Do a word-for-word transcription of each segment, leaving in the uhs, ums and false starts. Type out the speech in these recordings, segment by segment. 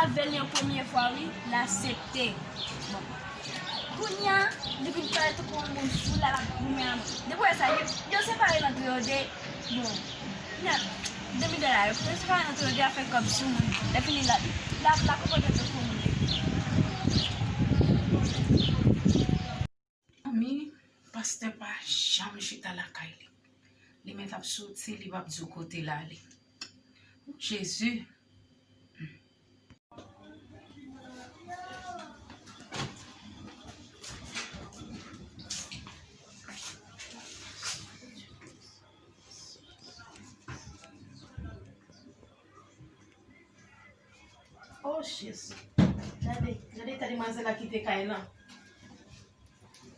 Avè l yon premye fwa, wi, l aksepte. Bon. Kounye a, li vin parèt tankou yon moun fou la, l ap goumen ak mwen. Depi w wè sa, yo, yo separe l an tou yo de. Bon. Kounye a, de mil dola yo, yo separe l an tou yo de, ap fè kòb sou moun. Lè fini, l ap, l ap, l ap konpòte l tankou moun. Zanmi, pastè pa janm chita lakay li. Li mèt ap soti, li p ap di w kote l ale. Jezi! Oh, Jezi. Gade, gade eta demwazèl la kite kay lan.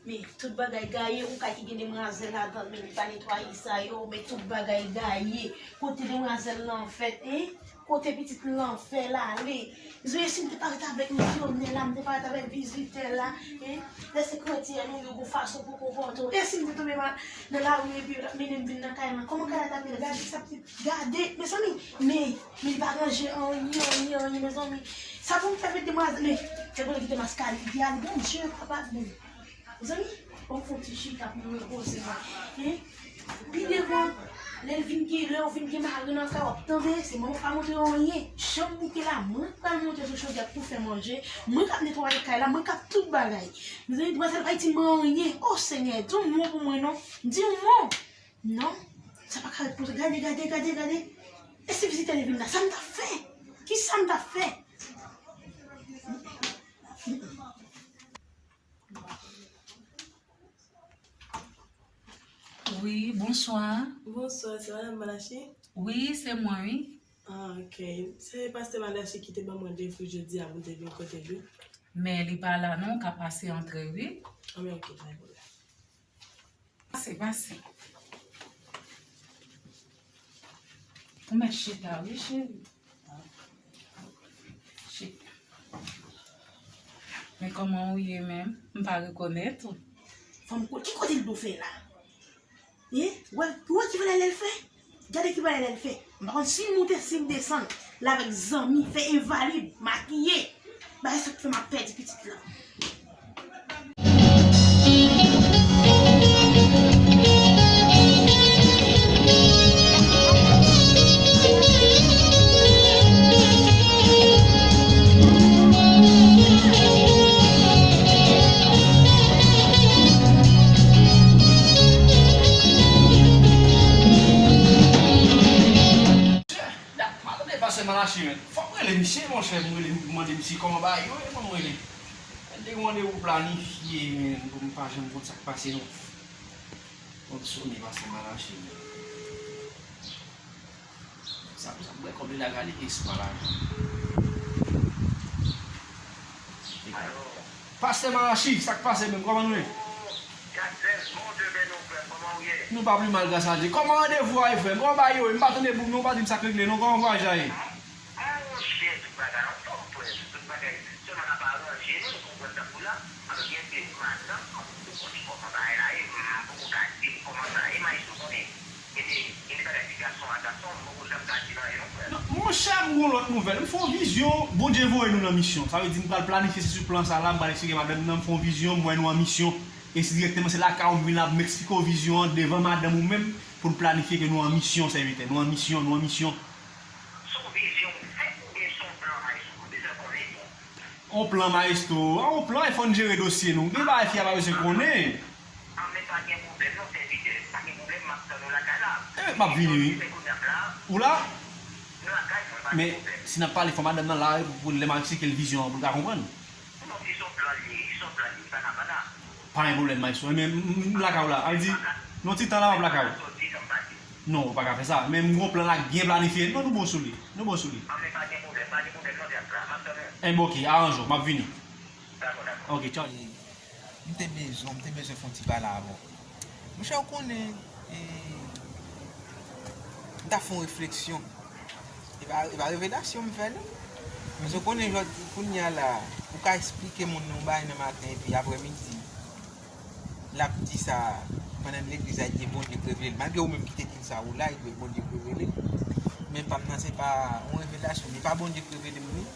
Men, tout bagay gaye, yon kay ki gen demwazèl ladan l, men li pa netwaye sa yo, men tout bagay gaye. Kote demwazèl lan fèt, en? Kote pitit lan fè l ale? Zoe, si m te parèt avèk misyonè la, m te parèt avèk vizitè la, en? Lè se kretyen nou yo gon fason pou konpòte w. E si m te tonbe ma-, nan lari epi yo t ap mennen m vin nan kay lan, kòman kay la t ap ye la? Gade sa pitit, gade, mezanmi, men, men li pa ranje anyen, anyen, anyen, mezanmi. Sa pou m fè met demwazèl, men, fè konnen kite maskara li te ale, Bondye, papa, men. Mezanmi, ban m fè yon ti chita pou m repoze mwen. Hein? Pi devan, lè l vin gen, lè yo vin gen mari nan kay, w ap tande, se mwen k pa montre yo anyen. Janm bouke la, mwen k pral monte sou chodyè pou fè manje, mwen k ap netwaye kay la, mwen k ap tout bagay. Mezanmi, demwazèl pa itil mwen anyen. O Senyè, di yon mo pou mwen non. Di yon mo. Non, sa pa ka ret konsa. Gade, gade, gade, gade. E si vizitè yo vin la, sa m t ap fè? Kisa m t ap fè? Wi, bonswa. Bonswa, se Madan Malachi? Wi, se mwen, wi. Ah, ok. Se pastè Malachi ki te ban m randevou jodi a pou m te vin kote l, wi. Men li pa la non, w ka pase antre, wi. Ah, men ok, pa gen pwoblèm. Pase, pase. Ou mèt chita, wi, cheri. Chita. Men kòman ou ye menm? M pa rekonèt ou. Fanm ko-, ki kote l do fè la? Hein? Ou wè, ou wè ki valè lè l fè? Gade ki bagay la l fè. M pa konn si l moute, si l desann. L avèk zanmi, fè envalid, makiye. Bagay sa k fè m ap pèdi pitit lan. Dat m pa tande pastè Malachi, men. Fò m rele misye, monchè, m rele, m mande misye kòman bagay yo ye, fò m rele. Gen de randevou planifye, men, pou m pa janm konn sa k pase, non. Fò m sone pastè Malachi, men. Sa pou sa, bwè kòb li la, gade espas la. Pastè Malachi, sa k pase menm? Kòman nou ye? Gad sèl, Bondye beni w, frè m, kòman w ye? Nou pa pi mal, gras a Dye. Kòman randevou a ye, frè m? Kòman bagay yo ye? M pa tande boug non, w pa di m sa k regle non. Kòman vwayaj la ye? Monchè, tout bagay anfòm, frè m. Tout bagay sèlman n ap aranje nou, ou konprann, tankou la. Alò, gen de madanm, ou konn kòman bagay la ye, m poko ka di w kòman sa ye, maestro konnen. Gen de, gen de bagay ti gason a gason, m poko janm ka di l anyen non, frè m. Non, monchè, m gon lòt nouvèl. M fè yon vizyon, Bondye voye nou nan misyon. Sa vle di m pral planifye, se sou plan sa la, m pral eksplike madanm nan, m fè yon vizyon, m wè nou an misyon. E se dirèkteman, se lakay ou m vin la pou m eksplike w vizyon an devan madanm ou menm, pou n planifye ke nou an misyon, sèvitè. Nou an misyon, nou an misyon. Se yon vizyon ou fè oubyen se yon plan, maestro? M bezwen konnen. On plan, maestro. A, on plan, e fò n jere dosye nou. Gen bagay fi a pa bezwen konnen. A, men pa gen pwoblèm non, sèvitè. Pa gen pwoblèm, m ap tann ou lakay la. E, m ap vini, wi. Men kounye a m la. Ou la? M lakay mwen, pa gen pwoblèm. Men, si n ap pale, fò madanm nan la, pou lè m ap eksplike l vizyon an, pou l ka konprann. Non, si se on plan li ye, si se on plan li ye, li pa ka pa la. Pa gen pwoblèm, maestro. Men, m, m, m lakay ou la. A di, nan ti tan la, m ap lakay ou. Non, ou pa ka fè sa. Men m gon plan la byen planifye. Non, nou bon sou li. Nou bon sou li. A, men pa gen pwoblèm, pa gen pwoblèm, non, frè m, m ap tann ou. Enben, ok, aranje w, m ap vini. Dakò, dakò. Ok, tchao. E, m te bezwen, m te bezwen fè yon ti pale avè w. Monchè, ou konnen, e, m t ap fè yon refleksyon. E pa, e pa revelasyon m fè, non. Paske ou konnen, jodi, kounye a la, ou ka eksplike moun nan yon bagay nan maten, epi aprèmidi, l ap di sa, pandan legliz la, li di Bondye k revele l. Malgre ou menm ki te di l sa, ou la, e dwe Bondye k revele l. Men pa m nan, se pa yon revelasyon, men pa Bondye k revele m, non.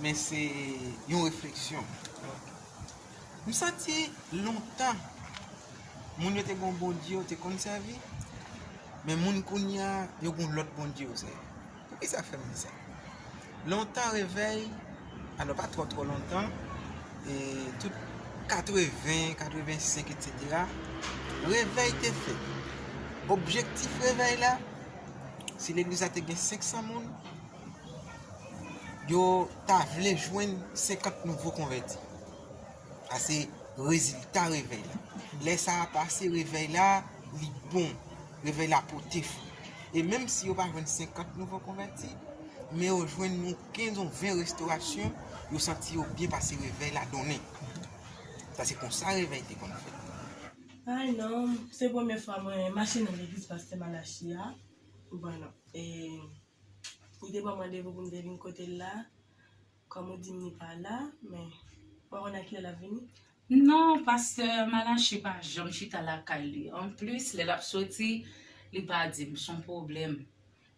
Men se yon refleksyon. M santi lontan, moun yo te gen yon Bondye yo te konn sèvi, men moun kounye a, yo gen yon lòt Bondye yo sèvi. Poukisa fè m di sa? Lontan revèy, alò pa twò twò lontan, e tout katreven, katrevensenk, etsetera, revèy te fèt. Objektif revèy la, si legliz la te gen senk san moun, yo ta vle jwenn senkant nouvo konvèti. Sa se rezilta revèy la. Lè sa a pase, revèy la, li bon. Revèy la pote fwi. E menm si yo pa jwenn senkant nouvo konvèti, men yo jwenn yon kenz ou ven restorasyon, yo santi yo byen pase revèy la donnen. Sa se konsa revèy te konn fèt. Ay non, se premye fwa mwen mache nan legliz pastè Malachi a. Bon, non. E, li te ban m randevou pou m te vin kote l la. Kòm ou di m li pa la, men pa konn a kilè l ap vini? Non, pastè Malachi pa janm chita lakay li. Anplis, lè l ap soti, li pa di m, se yon pwoblèm.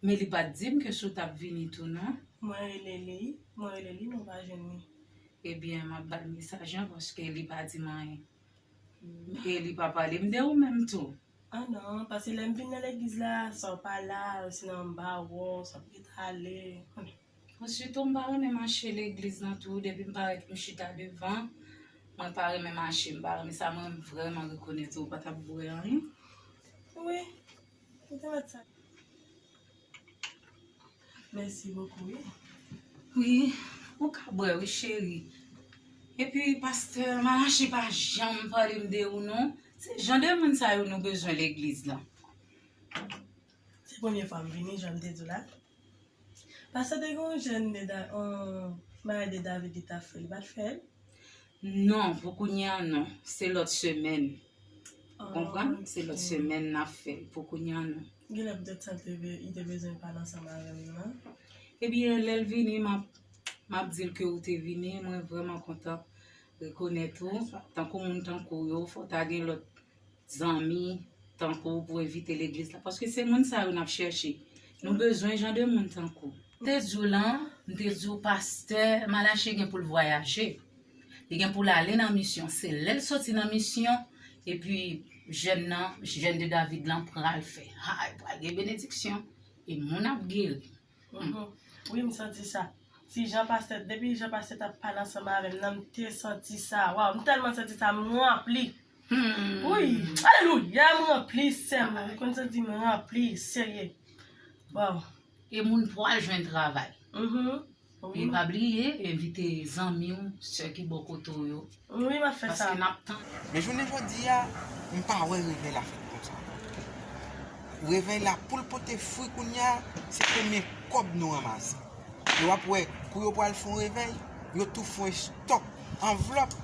Men li pa t di m ke si w t ap vini tou, non. Mwen rele li, mwen rele li, men m pa jwenn li. Ebyen, m ap ba l mesaj lan paske li pa di m anyen. E li pa pale m de ou menm tou. Ah non, paske lè m vin nan legliz la, sa w pa la, sinon m pa wè w, sa w ret ale. Answit tou, m pa renmen mache legliz lan tou, depi m parèt m chita devan, mwen pa renmen mache, m pa renmen sa, mwen vrèman rekonèt ou pa t ap bwè anyen. Wi, ou te mèt sa. Mèsi bokou, wi. Wi, ou ka bwè, wi, cheri. Epi, pastè Malachi pa janm pale m de ou, non. Se jan de moun sa yo nou bezwen legliz lan. Se premye fwa m vini, jan m te di w la. Pastè te gen yon jèn de Da-, yon bagay de David li ta fè, li pa t fè l? Non, pou kounye a, non. Se lòt semèn. Ou konprann? Se lòt semèn n ap fè l. Pou kounye a, non. Genlè poutèt sa l te be-, li te bezwen pale ansanm avè m nan. Ebyen, lè l vini, m ap, m ap di l ke ou te vini. Mwen vrèman kontan rekonèt ou. Tankou moun tankou w yo, fò w ta gen lòt zanmi tankou w pou envite legliz la. Paske se moun sa yo n ap chèche. Nou bezwen jan de moun tankou w. M te di w lan, m te di w pastè Malachi gen pou l vwayaje. Li gen pou l ale nan misyon. Se lè l soti nan misyon, epi jèn nan, jèn de David lan pral fè. Ha, pral gen benediksyon. E moun ap geri. Mhm. Wi, m santi sa. Si jan pastè, depi jan pastè t ap pale ansanm avè m nan, m te santi sa. Waw, m tèlman santi sa, m ranpli. Hmm. Wi, alelouya, m ranpli, sè m. Ou konn santi m ranpli, serye. Waw. E moun pral jwenn travay. Mhm. Wi. E pa bliye, envite zanmi w, sè ki bò kote w yo. Wi, m ap fè sa. Paske n ap tann. Men jounen jodi a, m pa wè revèy la fèt konsa. Revèy la, pou l pote fwi kounye a, se konbyen kòb nou ranmase. E w ap wè, kou yo pral fè yon revèy, yo tou fè yon estòk anvlòp,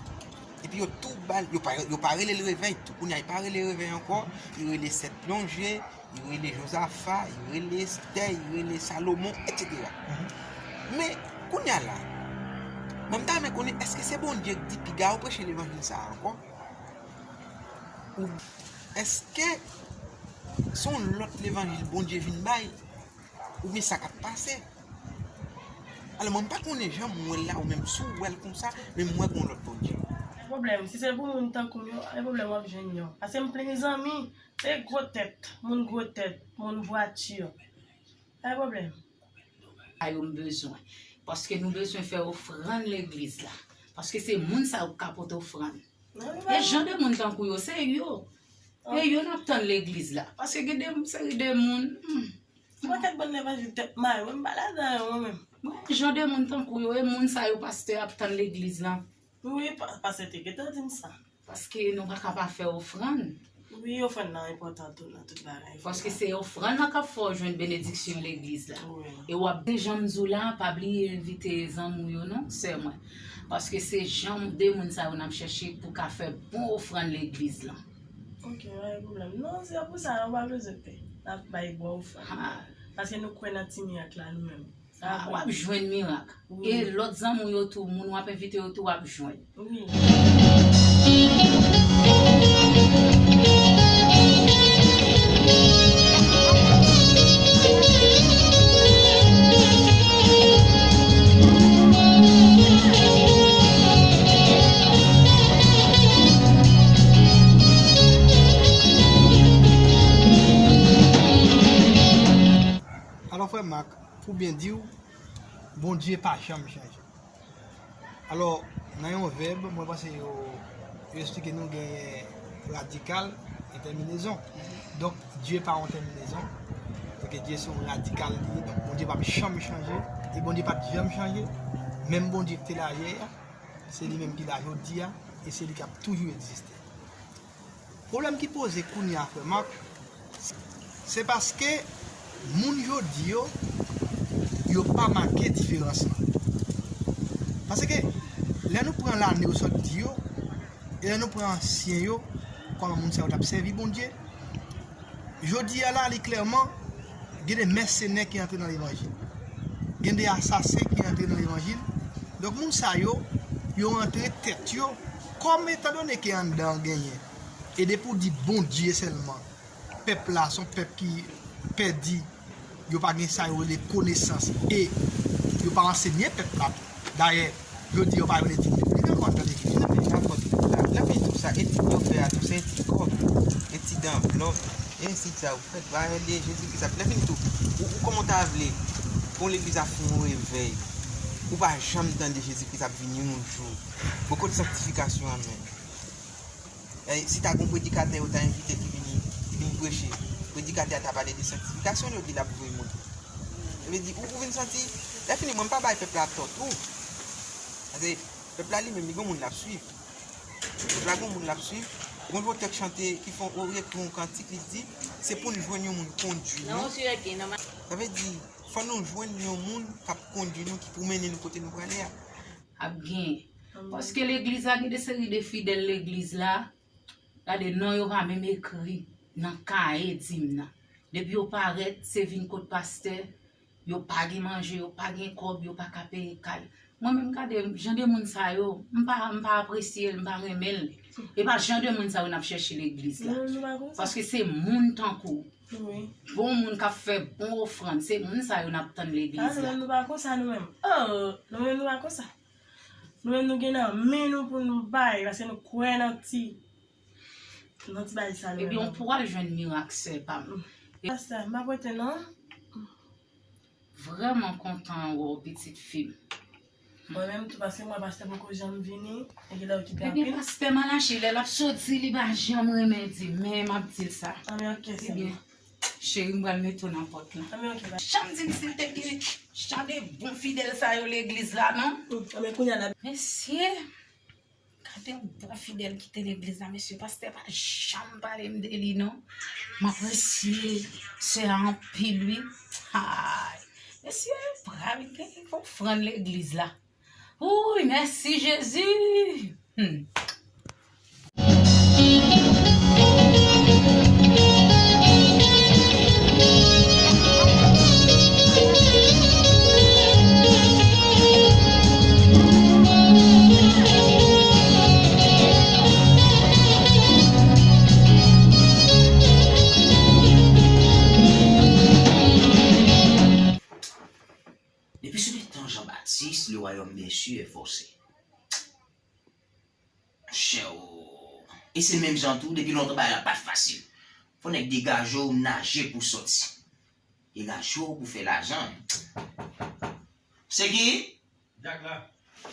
epi yo tou ba l, yo pa, yo pa rele l revèy tou. Kounye a, yo pa rele revèy ankò, yo rele sèt plonje, yo rele Jozafa, yo rele Estè, yo rele Salomon, etsetera. Mhm. Men, kounye a la, mwen m ta renmen konnen, èske se Bondye k di piga yo preche levanjil sa a ankò? Ou èske se yon lòt levanjil Bondye vin bay? Oubyen sa k ap pase? Alò, mwen m pa konnen jan m wè l la, ou menm si w wè l konsa, men m wè gen yon lòt Bondye. Pa gen pwoblèm, si se pou moun tankou m yo, pa gen pwoblèm, w ap jwenn yo. Paske m plen zanmi, se gwo tèt, moun gwo tèt, moun vwati. Pa gen pwoblèm. Sa yo m bezwen. Paske nou bezwen fè ofrann legliz la. Paske se moun sa yo k ka pote ofrann. E jan de moun tankou yo, se yo. E yo n ap tann legliz la. Paske gen de seri de moun, hmm. Yon pakèt bann levanjil tèt mare, mwen m pa ladan yo, mwen menm. Mwen, jan de moun tankou yo, e moun sa yo pastè ap tann legliz la. Wi, pa-, pastè te gentan di m sa. Paske nou pa ka pa fè ofrann. Wi, ofrann nan enpòtan tou nan tout bagay. Paske se ofrann nan k ap fè w jwenn benediksyon legliz la. Wi. E w ap, de jan m di w la, pa bliye envite zanmi w yo non, sè mwen. Paske se jan de moun sa yo n ap chèche pou ka fè bon ofrann legliz lan. Ok, pa gen pwoblèm. Non, se pou sa, ou pa bezwen pè. N ap bay bon ofrann. Ha. Paske nou kwè nan ti mirak la, nou menm. Ah, w ap jwenn mirak. Wi. E lòt zanmi w yo tou, moun w ap envite yo tou, w ap jwenn. Wi. Oubyen di w, Bondye pa janm chanje. Alò, nan yon vèb, mwen panse yo, yo eksplike nou genyen radikal, entèminezon. Donk, Dye pa yon entèminezon. Paske Dye se yon radikal li ye. Donk, Bondye p ap janm chanje. E Bondye pa t janm chanje. Menm Bondye ki te la yè a, se li menm ki la jodi a, e se li k ap toujou egziste. Pwoblèm ki poze kounye a, frè Marc, se paske moun jodi yo, yo pa make diferans lan. Paske lè nou pran lane yo sot di yo, e lè nou pran ansyen yo, kòman moun sa yo t ap sèvi Bondye, jodi a la, li klèman, gen de mèsenè ki antre nan levanjil. Gen de asasen ki antre nan levanjil. Donk, moun sa yo, yo antre tèt yo, kòm etandone ke anndan an genyen. E depi w di Bondye sèlman, pèp la se yon pèp ki pèdi, yo pa gen sa yo rele konesans, e yo pa ansenye pèp la. Dayè, jodi yo pa vle di piblik ankò nan legliz. Nan fini rapò tout la. Nan fini tout sa, etid yo fè a tou, se etid kòb, etid anvlòp, e etid sa yo fèt. Bagay de Jezi Kris ap, nan fini tou, ou, ou kòman w ta vle pou yon legliz ap fè yon revèy, ou pa janm tande Jezi Kris ap vini yon jou. Bon, kote sanktifikasyon an menm? E si ta gen yon predikatè yo ta envite ki vini, ki vin preche, predikatè a ta pale de sanktifikasyon, yo di l ap voye moun. Sa vle di, ou, ou vin santi, lè fini, mwen m pa bay pèp la tò tou. Paske pèp la li menm, li gen moun l ap swiv. Pèp la gen moun l ap swiv. Gon jou tèk chante ki fè w ekri yon kantik, li di, se pou n jwenn yon moun kondui nou. Sa vle di, fò nou jwenn yon moun k ap kondui nou, ki pou mennen nou kote nou prale a. Ap gen. Paske legliz la, gen de seri de fidèl legliz la, gade non yo pa menm ekri nan kaye dim nan. Depi yo parèt, se vin kot pastè, yo pa gen manje, yo pa gen kòb, yo pa ka peye kay. Mwen menm gade, jan de moun sa yo, m pa, m pa apresye l, m pa renmen l. E pa jan de moun sa yo n ap chèche legliz la. Nou, nou pa konsa. Paske se moun tankou w. Wi. Bon moun k ap fè bon ofrann, se moun sa yo n ap tann legliz la. A, nou menm nou pa konsa nou menm. Oh, nou menm nou pa konsa. Nou menm nou gen nan men nou pou nou bay, paske nou kwè nan ti, nan ti bagay sa nou menm. Ebyen, w pral jwenn mirak, sè pa m. Pastè, m pa prete non. Vrèman kontan wè w, pitit fi m. Mwen menm tou, paske mwen, pastè poko janm vini, e gen lè w kite anpil. Ebyen, pastè Malachi, lè l ap soti, li pa janm renmen di, men m ap di l sa. Anben, ok, sè. Ebyen, cheri, m pral mete w nan pòt la. Anben, ok, bye. Janm di m si l te gen jan de bon fidèl sa yo legliz la, non? Mm, anben, kounye a la. Mesye, gade yon bon fidèl ki te legliz la, mesye, pastè pa janm pale m de li, non. M apresye sè a anpil, wi. Ay, mesye, pral gen ofrann legliz la. Wouy, mèsi Jezi! Hmm. Depi sou letan Jan Batis, le wayòm dè sye è fòse. Monchè o. E se menm jan tou, depi lontan bagay la pa t fasil. Fò nèg degaje w, naje pou sòti. Degaje w pou fè lajan. Se ki? Jack la.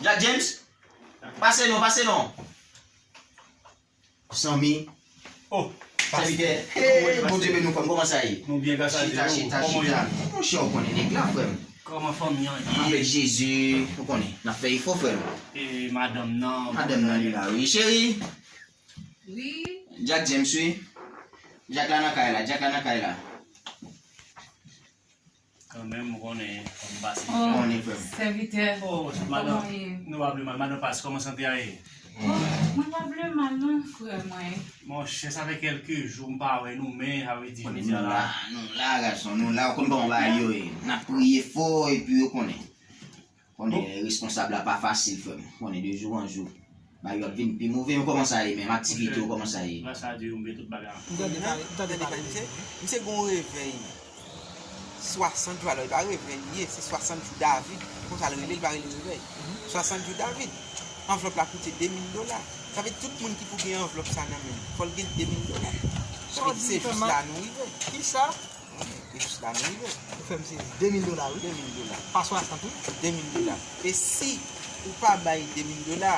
Jack James? Pase non, pase non. Zanmi. Oh, sèvitè. Hey, Bondye beni w, frè m, kòman sa ye? Nou byen, gras a Dye. Chita, chita, chita. Monchè, ou konnen nèg la, frè m. Kòman fanmi an ye? Avèk Jezi, ou konnen, n ap fè efò, frè m. E madanm nan? Madanm nan, li la, wi. Cheri. Wi. Jack James, wi. Jack la nan kay la, Jack la nan kay la. Kanmenm, ou konnen, fò m pase. Oh, konnen, frè m. Sèvitè, oh, madanm, kòman ye? Nou pa vle mal. Madanm Pas, kòman sante a ye? Oh, mwen pa vle mal non, frè mwen. Monchè, sa fè kèlke jou m pa wè nou, men sa vle di jodi a la. Nou la, nou la, gason, nou la, ou konn kòman bagay yo ye. N ap priye fò, epi ou konnen. Konnen responsab la pa fasil, frè m. Konnen de jou an jou bagay yo ap vin pi move. Ou kòman sa ye menm? Aktivite ou kòman sa ye? Gras a Dye, m gen tout bagay. M tande pale, m tande pale. Misye, misye gon revèy. Swasant jou, alò, e pa revèy li ye, se swasant jou David. Konsa l rele, li pa rele revèy. Swasant jou David. Anvlòp la koute de mil dola. Sa vle di tout moun ki pou gen anvlòp sa nan men l, fò l gen de mil dola. Sa vle di se jis la nou rive. Kisa? E jis la nou rive. Ou fè m sezi. De mil dola, wi. De mil dola. Pa swasant, wi. De mil dola. E si ou pa bay de mil dola,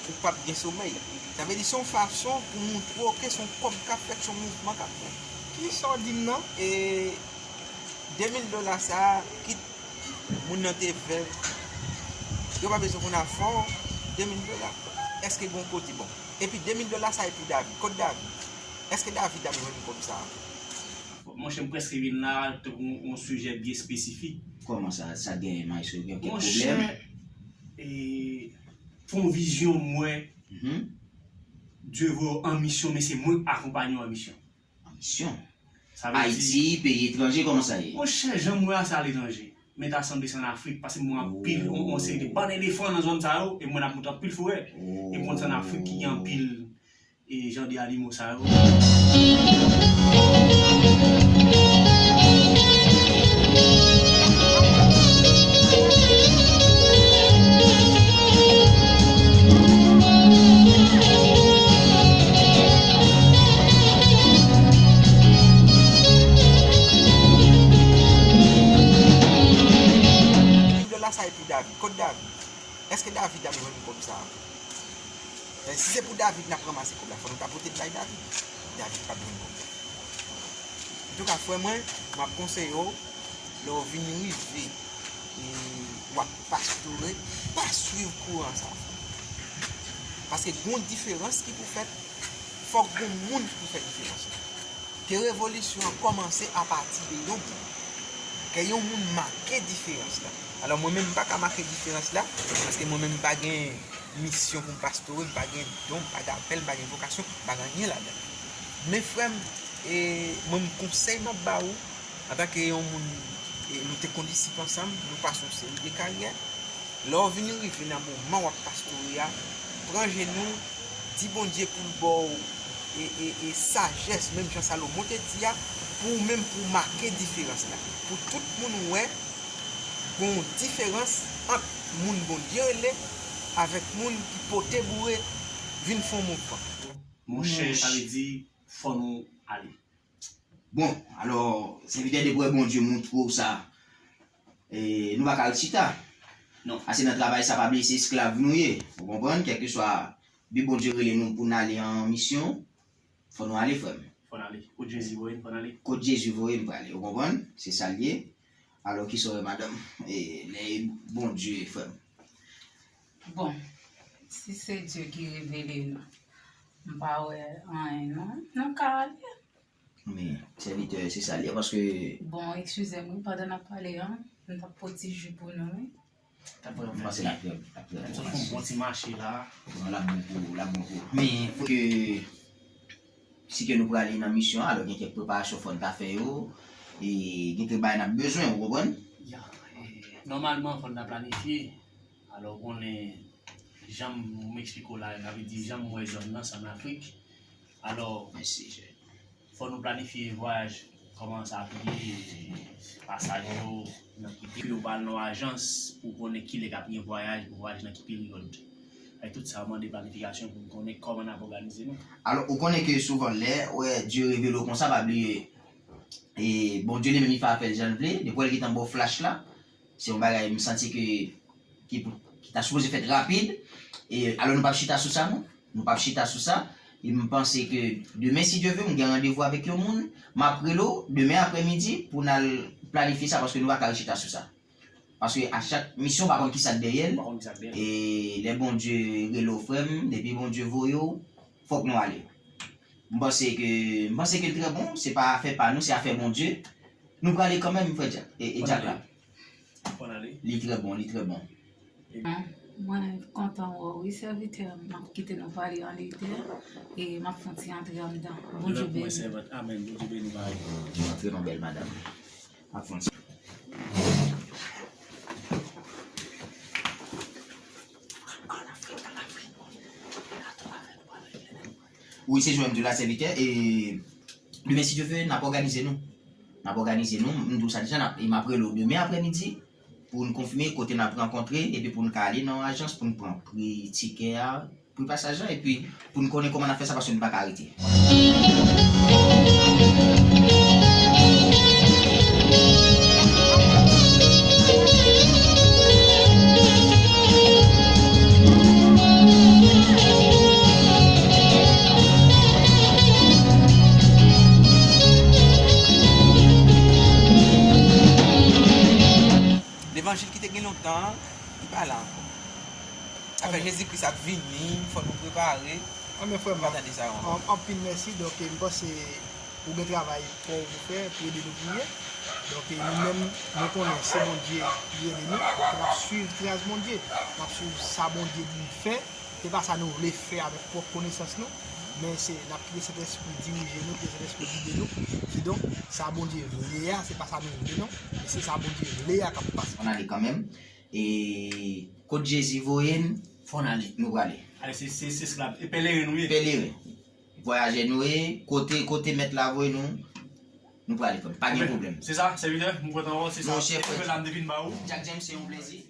ou p ap gen somèy. Sa vle di se yon fason pou montre w ke se yon kòb k ap fèt, se yon mouvman k ap fèt. Kisa w di m nan? E de mil dola sa a, kit moun nan te vèv, yo pa bezwen konn afè w, de mil dola. Èske gen yon kote? Bon. Epi de mil dola sa e pou David. Kot David? Èske David ap jwenn kòb sa a? Monchè, m prèske vin la, tankou yon, yon sijè byen espesifik. Kòman sa, sa genyen, maestro? Gen kèk pwoblèm? Monchè, e, pou yon vizyon m wè, Mhm. Dye voye w an misyon, men se mwen k akonpaye w an misyon. An misyon? Sa vle di Ayiti, peyi etranje, kòman sa ye? Monchè, jan m wè a, se aletranje. Men ta sanble se ann Afrik, paske m wè anpil, yon, yon seri de bann elefan nan zòn sa yo, e mwen ap monte anpil forè. E m konn se ann Afrik ki gen anpil e jan de animo sa yo. Mil dola sa e pou David. Kot David? Èske David ap jwenn kòb sa a? E, si se pou David n ap ranmase kòb la, fò nou ta pote l bay David. David p ap jwenn kòb la. Antouka, frè mwen, m ap konseye w, lè w vin rive, e, w ap pastore, pa swiv kouran sa a. Paske gen yon diferans ki pou fèt, fòk gen moun ki pou fè diferans lan. Ke revolisyon an kòmanse apati de yon moun. Ke yon moun make diferans la. Alò, mwen menm, m pa ka make diferans la, paske mwen menm, m pa gen misyon pou m pastore, m pa gen don, m pa gen apèl, m pa gen vokasyon, m pa gen anyen ladan. Men, frè m, e, mwen, m konsèy m ap ba ou, antanke yon moun, e, nou te kondisip ansanm, nou pase yon seri de karyè, lè w vin rive nan moman w ap pastore a, pran jenou, di Bondye pou l ba w, e, e, e sajès, menm jan Salomon te di a, pou ou menm, pou w make diferans la. Pou tout moun wè, gen yon diferans ant moun Bondye rele avèk moun ki pote boure vin fè yon mouvman. Monchè, sa vle di, fò nou ale. Bon, alò, sèvitè, depi w wè Bondye montre w sa, e, nou pa ka ret chita. Non. Ase nan travay sa, pa bliye se esklav nou ye. Ou konprann? Kèlkeswa bi Bondye rele nou pou n ale an misyon, fò nou ale, frè m. Fò n ale. Kot Jezi voye n, fò n ale. Kot Jezi voye n prale, ou konprann? Se sa l ye. Alò, kisa w wè, madanm? E, lè e Bondye, frè m. Bon, si se Dye ki revele nou, m pa wè anyen, non. Nou ka ale. Men, sèvitè, se sa l ye, paske Bon, eskize m, wi, pandan n ap pale an, m t ap pot ti ji pou nou, wi. M panse l ap trè, l ap trè bon. Sot fè yon bon ti mache la. Non, l ap bon pou ou, l ap bon pou ou. Men, fòk ke, si ke nou prale nan misyon an, alò gen kèk preparasyon fò n ta fè yo, e gen kèk bagay n ap bezwen, ou konprann? Ya, e, nòmalman, fò n ta planifye. Alò, ou konnen, jan m eksplike w la, sa vle di, jan m wè zòn nan, se ann Afrik. Alò, Mèsi, chè. Fò nou planifye vwayaj, kòman sa ap ye, pasaj yo, nan ki peyi yo pral nan ajans, pou konnen kilè k ap gen vwayaj, pou vwayaje nan ki peryòd. Avèk tout sa, mande planifikasyon pou n konnen kòman n ap òganize nou. Alò, ou konnen ke souvan lè, wè, Dye revele w konsa, pa bliye, e Bondye li menm, li fè afè l jan l vle, depi w wè l gentan ba w flach la, se yon bagay m santi ke, ki pou, ki ta sipoze fèt rapid. E, alò, nou p ap chita sou sa, non. Nou p ap chita sou sa. E m panse ke demen, si Dye ve, m gen randevou avèk yon moun. M ap rele w demen aprèmidi pou n al planifye sa, paske nou pa ka rechita sou sa. Paske a chak misyon, w pa konn ki sa k dèyè l. Ou pa konn ki sa k dèyè l. E lè Bondye rele w, frè m, depi Bondye voye w, fòk nou ale. M panse ke, m panse ke l trè bon, se pa afè pa nou, se afè Bondye. Nou prale kanmenm, frè Dyak, e, e Dyak la. Fò n ale. Li trè bon, li trè bon. Mwen kontan wè w, wi, sèvitè. M ap kite nou pale an lide, e m ap fè yon ti antre anndan. Bondye beni. Amèn. Bondye beni w, mari. Antre non, bèl madanm. M ap fè yon ti Wi, se jan m di w la, sèvitè. E demen, si Dye ve, n ap òganize nou. N ap òganize nou. M di w sa deja, n ap, e m ap rele w demen aprèmidi pou n konfime kote n ap rankontre, epi pou n ka ale nan ajans pou n pran pri tikè a, pri pasaj la, epi pou n konnen kòman n ap fè sa, paske n pa ka rete. Li pa la ankò. Afè Jezi Kris ap vini, fò nou prepare. Anben, frè m, anpil mèsi. Donk, m panse ou gen travay pa w pou fè pou ede nou priye. Donk, nou menm, nou konnen se Bondye ki rele nou. Donk, n ap swiv tras Bondye. N ap swiv sa Bondye di n fè. Se pa sa nou vle fè avèk pwòp konesans nou, men se n ap kite Sentespri dirije nou, kite Sentespri gide nou. Kidonk, sa Bondye vle a, se pa sa nou vle non, men se sa Bondye vle a k ap pase. Ann ale kanmenm. E kot Jezi voye n, fò n ale, nou prale. Ale, se, se, se esklav, e pèleren nou ye. Pèleren. Vwayajè nou ye, kote, kote Mèt la voye nou, nou prale, frè m. Pa gen pwoblèm. Se sa, sèvitè, m kontan wè w, se sa. Monchè, frè. Nouvèl la m te vin ba ou. Jack James, se yon plezi.